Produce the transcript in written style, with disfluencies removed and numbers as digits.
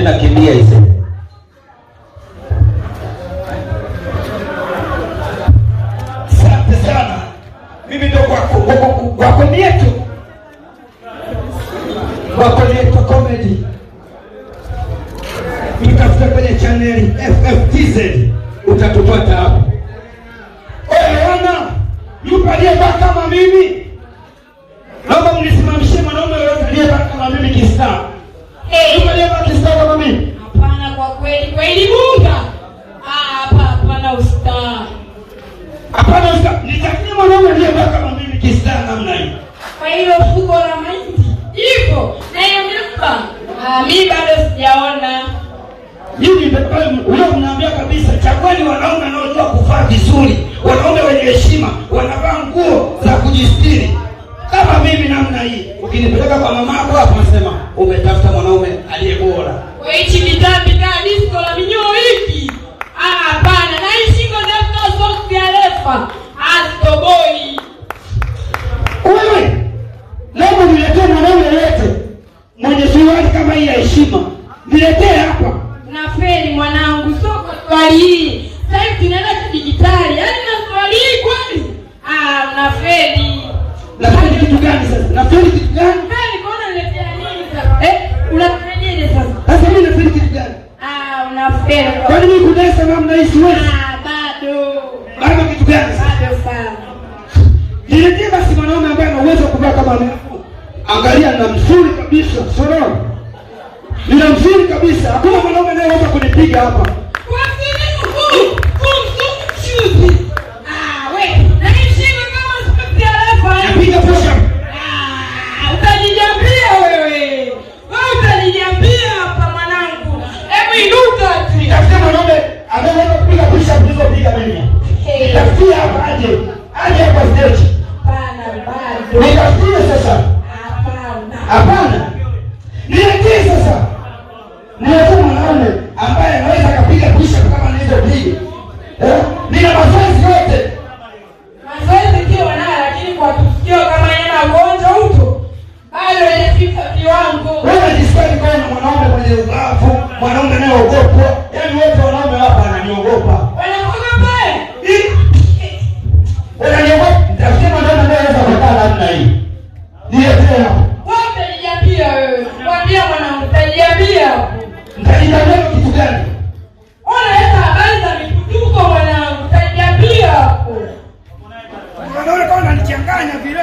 Mimi nakimbia hizi. Asante sana. Mimi ndo kwako kwako nietu. Kwako nietu comedy. Tutafuta kwenye chaneli FFTZ utatupata hapo. Oye wana, yupo aliyevaa kama mimi? Naomba mnisimamishie mwanaume yoyote aliyevaa kama mimi kistaa. Hey. Yupo aliyevaa kistaa kama mimi? Hapana, kwa kweli kweli bunga. Ah, hapa hapana ustaa. Hapana ustaa. Nitakie mwanaume aliyevaa kama mimi kistaa namna hii. Kwa hiyo fuko la mahindi hivyo na hiyo mimba. Ah, mimi bado sijaona. Mimi huyo mnaambia kabisa, chagueni wanaume wanaojua kuvaa vizuri, wanaume wenye heshima, wanavaa nguo za kujistiri kama mimi namna hii. Ukinipeleka kwa mama yako hapo, nasema umetafuta mwanaume aliye bora. Kwa hichi bidhaa bidhaa disco la minyoo hiki. Ah, hapana. Na hii shingo ndefu kama socks ya refa. Ah, stoboi. Wewe leo niletee mwanaume yeyote mwenye suruali kama hii ya heshima, niletee hapa. Unafeli mwanangu, sio kwa swali hii. Sasa hivi tunaenda kidijitali. Yaani na swali hii kweli? Ah, unafeli. Nafeli kitu gani sasa? Nafeli kitu gani? Feli kwa unaniletea nini sasa? Eh, unafanyaje sasa? Sasa mimi nafeli kitu gani? Ah, unafeli. Kwani mimi kudesa namna hii siwezi? Ah, bado. Bado kitu gani sasa? Bado sana. Niletee basi mwanaume ambaye ana uwezo wa kuvaa kama mimi. Angalia, nina mzuri kabisa, sororo. Nina mzuri kabisa. Hakuna mwanaume anayeweza kunipiga hapa. Kwa nini huu? Huu mzungu. Ah, we, na hii shingo kama socks ya refa. Napiga push up. Ah, utajiambia wewe. Wewe utajiambia hapa mwanangu. Hebu inuka tu. Nitafutie mwanaume anayeweza kupiga push up nilizopiga mimi. Hey. Nitafutie hapa aje. Aje hapa stage. Hapana, bado. Nitafutie sasa. Hapana. Hapana. Niletee sasa. Niletee mwanaume ambaye anaweza akapiga push up kama nilizopiga. Eh? Nina mazoezi yote. Mazoezi ndio wanayo, lakini kwa tusikio kama yana ugonjwa huko bado haijafika kiwango. Wewe jisikia kama na mwanaume mwenye ubavu, mwanaume anayeogopwa. Yaani wote wanaume hapa wananiogopa. Wanakuogopa? Ih! Wananiogopa. Nitafutie mwanaume anayeweza kukaa namna hii. Niletee hapo. Wewe utajiambia wewe. Kwambia mwanangu utajiambia hapo. Nitajiambia kitu gani? Unaleta habari za mikutuko mwanangu, utajiambia hapo. Unaona kama unanichanganya vile.